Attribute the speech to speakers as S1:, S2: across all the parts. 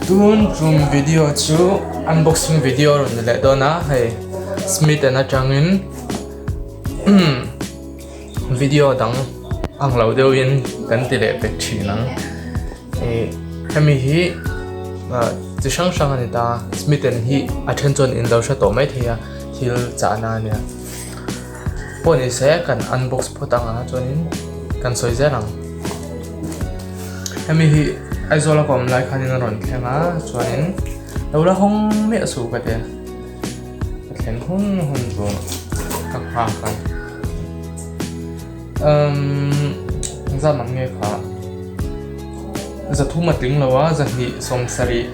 S1: Tun tum video chu unboxing video a rawn ni leh dawn a hei Smith and atangin video dang ang lo deuhin kan ti leh pek thin ang ih hemi hi ah chi hrang hrang a ni ta Smith and hi a then chuan in lo hre tawh mai thei a thil chahna a nia. Pawh ni se kan unbox phawt ang a chuanin kan sawi zel ang. Hemi hi Aizawl a ka awm lai khanin a rawn thleng a chuanin lo la hawng miah suh ka ti a, ka thlen hun hun tur ka nghak a. Umm zat ang nge kha zathum a tling lo a zahnih sawmsarih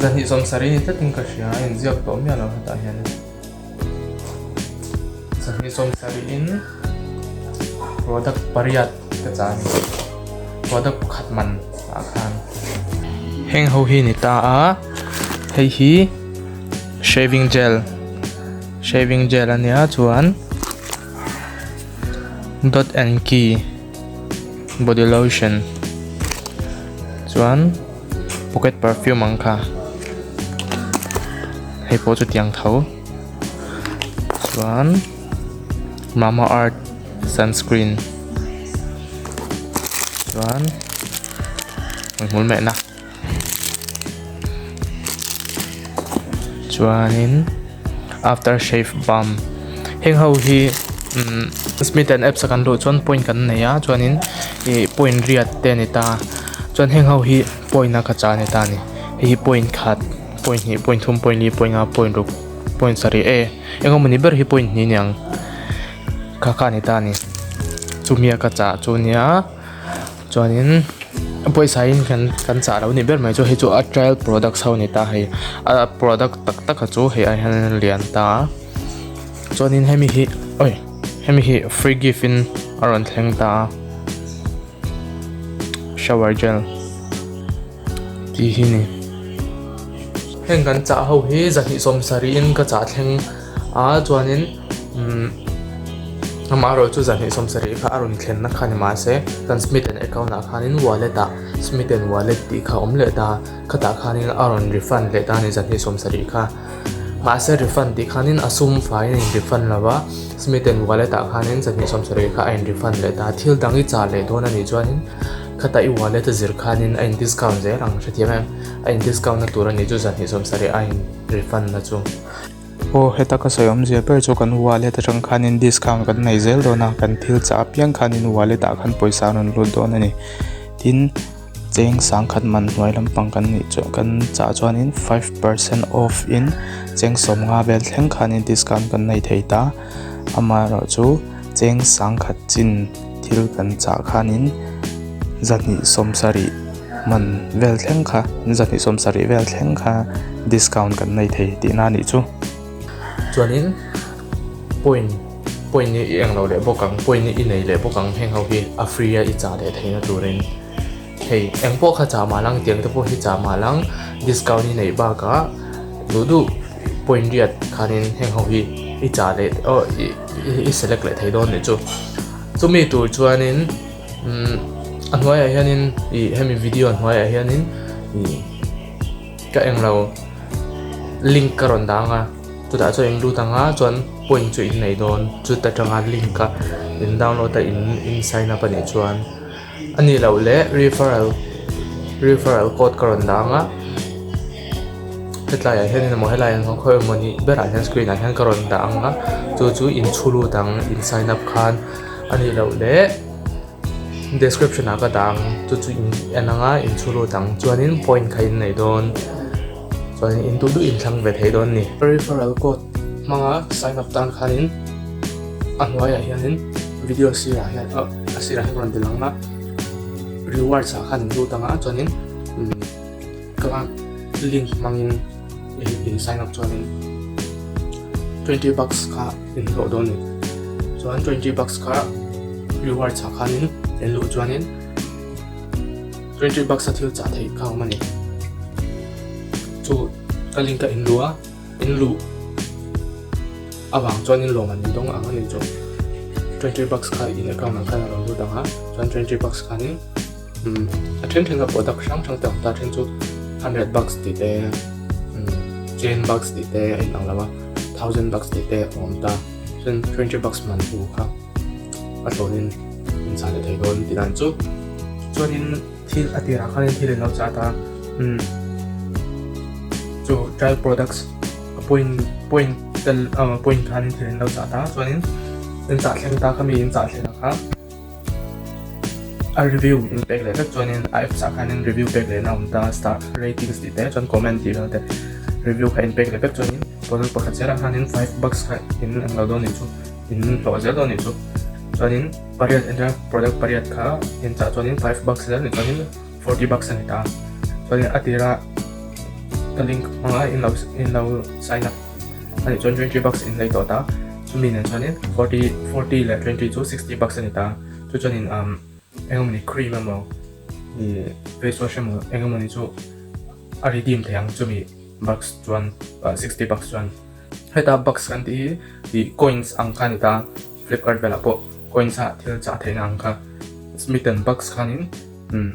S1: zahnih sawmsarih ni tlatin ka hria a inziak tawh miah lo hetah hianin. Zahnih sawmsarihin product pariat ka chah a ni product pakhat man ah khan heng ho hi ni ta a hei hi shaving gel shaving gel a nia chuan dot and key body lotion chuan. Pocket perfume ang kha hei pawh chu tiang tho chuan mamaearth sunscreen chuan hmul mehna chuanin. After shave balm heng ho hi umm smith and apps a kan luh chuan point kan nei a chuanin ih point riat te a ni ta chuan heng ho hi point a ka chah a ni ta a ni hei hi point khat point hnih point thum point li point nga point ruk point sarih e eng emawni ber hi point hnih a ni ang kha kha a ni ta a ni chumi a ka chah chu nia. Chuanin pawisa in kan kan chah lo ni ber mai chu hei chu a trial products ho a ni ta hei a product tak tak a chu hei ai hian a lian ta a chuanin hemi hi oi hemi hi free gift in a rawn thleng ta a shower gel tih hi a ni. Heng kan chah ho hi zahnih sawm sarih in ka chah thleng a chuanin umm amaherawh chu zahnih sawm sarih kha a rawn thlenna kha ni mahse kan smith and account ah khanin wallet ah smith and wallet tih kha a awm leh ta khatah khanin a rawn refund leh ta a ni zahnih sawm sarih kha mahse refund tih khanin a sum faiin a in refund lo va smith and wallet ah khanin zahnih sawm sarih kha a in refund leh ta thil dang i chah leh dawn a nih chuanin khata i wallet a zir khanin a in discount zel ang hrethiam em a in discount na tur a nih chu zahnih sawm sarih a in refund na chu.
S2: Aw heta ka sawi awmzia ber chu kan wallet atang khanin discount kan nei zel dawn a kan thil chah apiang khanin wallet ah khan pawisa a rawn lut dawn a ni tin cheng sangkhat man hnuai lampang kan nih chuan kan chah chuanin five percent off in cheng sawmnga vel thleng khanin discount kan nei thei ta amaherawhchu cheng sangkhat chin thil kan chah khanin zahnih sawmsarih man vel thleng kha zahnih sawmsarih vel thleng kha discount kan nei thei tihna a nih chu.
S1: Chuanin point point hi i englo leh bawk ang point hi i nei leh bawk ang heng ho hi a free a i chah leh theihna turin hei eng pawh kha chah mah lang tiang te pawh hi chah mah lang discount i neih bakah duh duh point riat khanin heng ho hi i chah leh aw i select leh thei dawn nih chu chumi tur chuanin umm a hnuaiah hianin ih hemi video hnuaiah hianin ih ka englo link ka rawn dang a chutah chuan in lut ang a chuan point chu in nei dawn chuta tanga link a in download a in in sign up a nih chuan a nih loh leh referral referral code ka rawn dang a hetlaiah hian emaw helaiah hian khawi emaw ni berah hian screen ah hian ka rawn dah ang a chu chu in chhu lut ang in sign up khan a nih loh leh description ah ka dah ang chu chu in en ang a in chhu lut ang chuanin point kha in nei dawn chuanin in duh duh in thlang ve thei dawn a ni. Referral code hmanga sign up tan khanin a hnuaiah hianin video sirah hian ah a sirah hian rawn ti lang a rewards ah khan in lut ang a chuanin umm ka link hmangin in sign up chuanin 20 bucks kha in hlawh dawn a ni chuan 20 bucks kha rewards ah khanin in luh chuanin 20 bucks a thil chah theih kha a awm a ni chu ka link a in luh a in luh avang chuan in lawm an dawng ang a ni chu 20 bucks kha in account ah khan a rawn lut ang a chuan 20 bucks khanin. Umm a then then a product hrang hrang te a awm ta a then chu hundred bucks tih te umm ten bucks tih te a inang lo a thousand bucks tih te a awm ta chuan twenty bucks man hu kha a hlawhin in chah leh thei dawn tih dan chu chuanin thil a tirah khanin thil in lo chah ta umm chu trial products a point point tel ah point khanin thil in lo chah ta chuanin in chah thleng ta kha mi in chah thleng ang kha. A review in pek leh vek chuanin a apps ah khanin review pek lehna a awm ta star ratings tih te chuan comment tih vel te review kha in pek leh vek chuanin product pakhat zelah khanin five bucks kha in ang lo dawn nih chu in hlawh zel dawn nih chu chuanin pariat enter product pariat kha in chah chuanin five bucks zel nih chuanin forty bucks a ni ta chuanin a tira ka link hmanga in lo in lo sign up a nih chuan 20 bucks in lei tawh ta chumi nen chuanin 40 40 leh 20 chu 60 bucks a ni ta chu chuanin um engemawni cream emaw ih face wash emaw engemawni chu a redeem thei ang chumi bucks chuan 60 bucks chuan heta bucks kan tih hi ih coins ang kha a ni ta flipkart velah pawh coins ah thil chah theihna ang kha smith and bucks khanin umm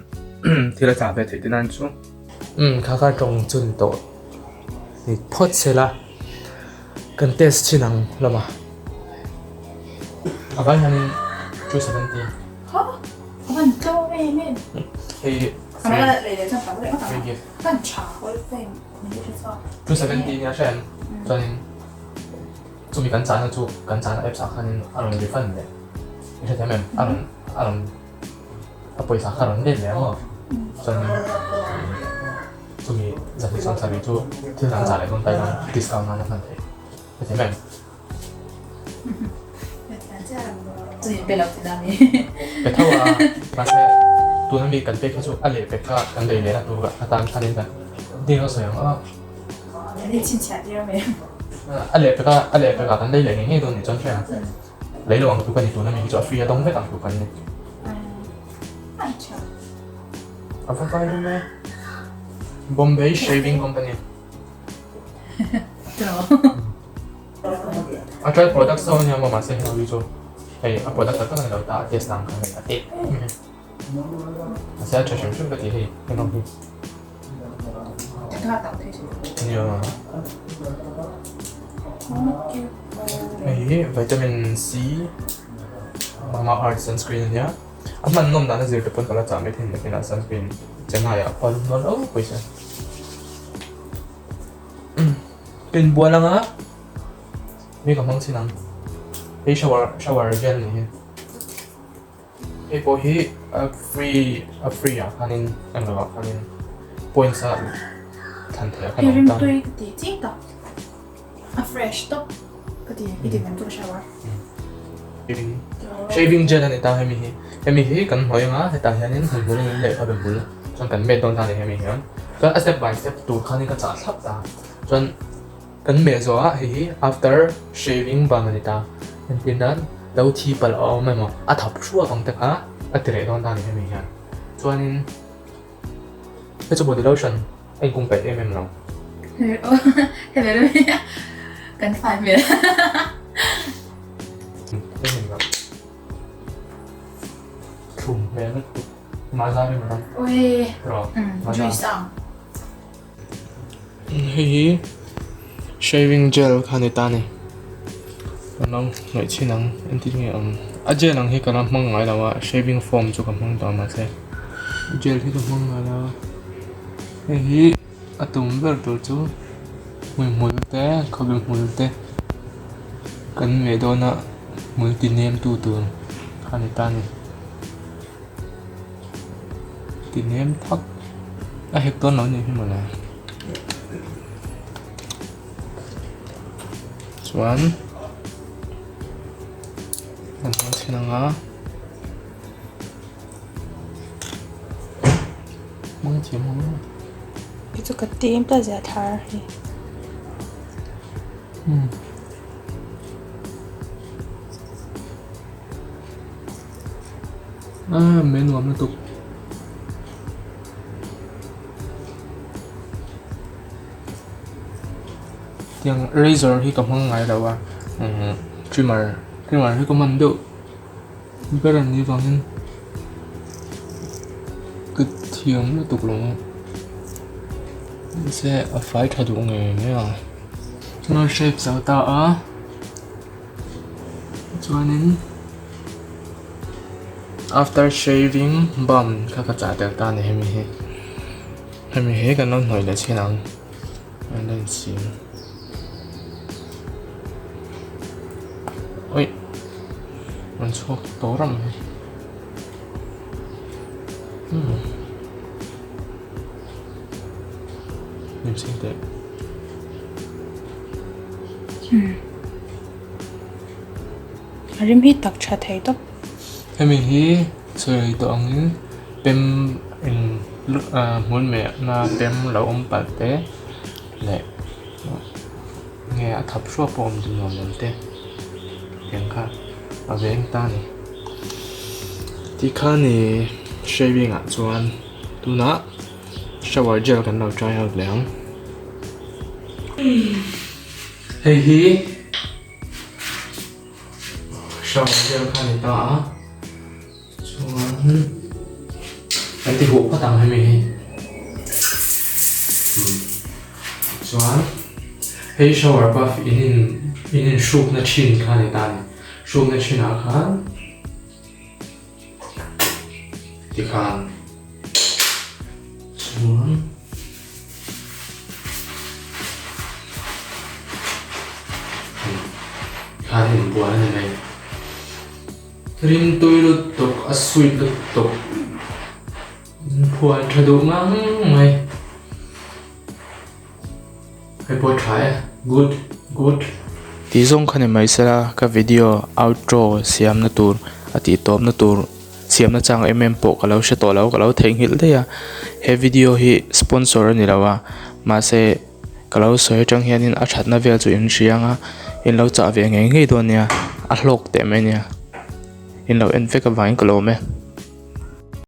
S1: thil a chah ve theih te nan chu. Umm kha kha tawng chu ni tawh ni phawt se la kan test chhin ang hlawm a a vai hianin 270 hei free gift 270 nia hre em chuanin chumi kan chahna chu kan chahna apps ah khanin a rawn refund leh i hrethiam em a rawn a rawn A pawisa kha rawn let leh ang aw. Chuan chumi zahnih chuan sarih chu thil dang zah leh dawn ta ila discount nan a hman theih. Heti mai. Pe tho a, mahse tuna mi kan pek kha chu a leh pek kha kan lei lehna tur atan khanin kan ding a sawi ang a. A leh pek a, a leh pek ah kan lei leh ngei ngei dawn nih chuan hria ang. Lei lo ang tluk a ni tuna mi hi chu a free a dawng vek ang tluk an ni. A va vai rum e. Bombay Shaving Company. A trial products ho ania maw mahse hei hi chu hei a product tak tak a ni lo ta a test ang kha hei a te mahse a tha hrim hrim ka ti hei heng ho hi. Nia. Hei hi vitamin C Mamaearth sunscreen ania a hman nawm dan a zir te pawn ka la chah mai thei nakinah sunscreen Chennai ah pawh a lum dawn lo pawisa. Ka inbual anga mi ka hmang chin ang hei shower shower gel ni hi. Hei pawh hi a free a free ah khanin englo ah khanin points a thlan theih ah khan a awm ta.
S3: Hei rimtui ka ti ching tak a fresh tawp ka ti i ti vang chu ka shower.
S1: Shaving shaving gel a ni ta hemi hi hemi hi kan hnawi anga hetah hianin hmuihmul in lehkha be bul chuan kan met dawn ta a ni hemi hian chuan a step by step tur khanin ka chah thlap ta chuan Kan meh zawh ah hei hi after shaving balm a ni ta. Entir nan lo thi palh a awm emaw a thap thuak ang te kha a ti reh dawn ta a ni hemi hian. Chuanin hei chu body lotion a inkung peih em em lo.
S3: Kan fai hmel.
S1: Thlum hmel lutuk. Maza rim a ram.
S3: Ui. Juice ang.
S1: Hei hi shaving gel kha ni ta a ni ka lo hnawih chhin ang entir nge awm a gel ang hi ka la hmang ngai lo a shaving foam chu ka hmang tawh mahse gel hi ka hmang ngai lo a hei hi a tum ber tur chu hmuihmul te khawbe hmul te kan meh dawn a hmul ti nem tu tur kha ni ta a ni. Ti nem thak a hek dawn lo nih hi mawle chuan kan hmang chhin ang a hmang thiam ang
S3: Hei chu ka tim ta ziah thar hi.
S1: Ah mei nuam lutuk. Tiang razor hi ka hmang ngai lo a umm trimmer trimmer hi ka hman deuh ber a nih vangin. Thiam lutuk lo a. Mahse a fai tha duh ngei ngei a. Chuan shape zo ta a. Chuanin after shaving balm kha ka chah tel ta a ni hemi hi. Hemi hi kan lo hnawih leh chhin ang. A la inchhir. Oi an chhuak tawh ram mai. Hmm. Nim chhing teh.
S3: Hmm. A rim hi tak tha thei tawp.
S1: Hemi hi sawi tawh angin pem in hmun mehna pem lo awm palh te leh nge a thap hruak pawh awm duh nuam lo te tiang kha a veng ta a ni. Tikhan ih shaving ah chuan tunah shower gel kan lo try out leh ang. Hei hi. Shower gel kha a ni ta a chuan kan ti huh phawt ang hemi hi chuan hei shower buff in in in in hrukna thin kha a ni ta a ni hrukna thin ah khan tikhan chuan. Khan inbual a ni mai. Rim tui lutuk a sweet lutuk phuan tha duh ngang mai. Hei pawh tha e good good.
S2: Tih zawng kha ni mai sela ka video outro siamna tur a tih tawpna tur. Siamna chang em em pawh ka lo hre tawh lo, ka lo theihnghilh daih a. He video hi sponsor a ni lo a, mahse ka lo sawi atang hianin a thatna vel chu in hria ang a, in lo chah ve ngei ngei dawn nia, a hlawk teh mai nia. In lo en vek avangin ka lawm e.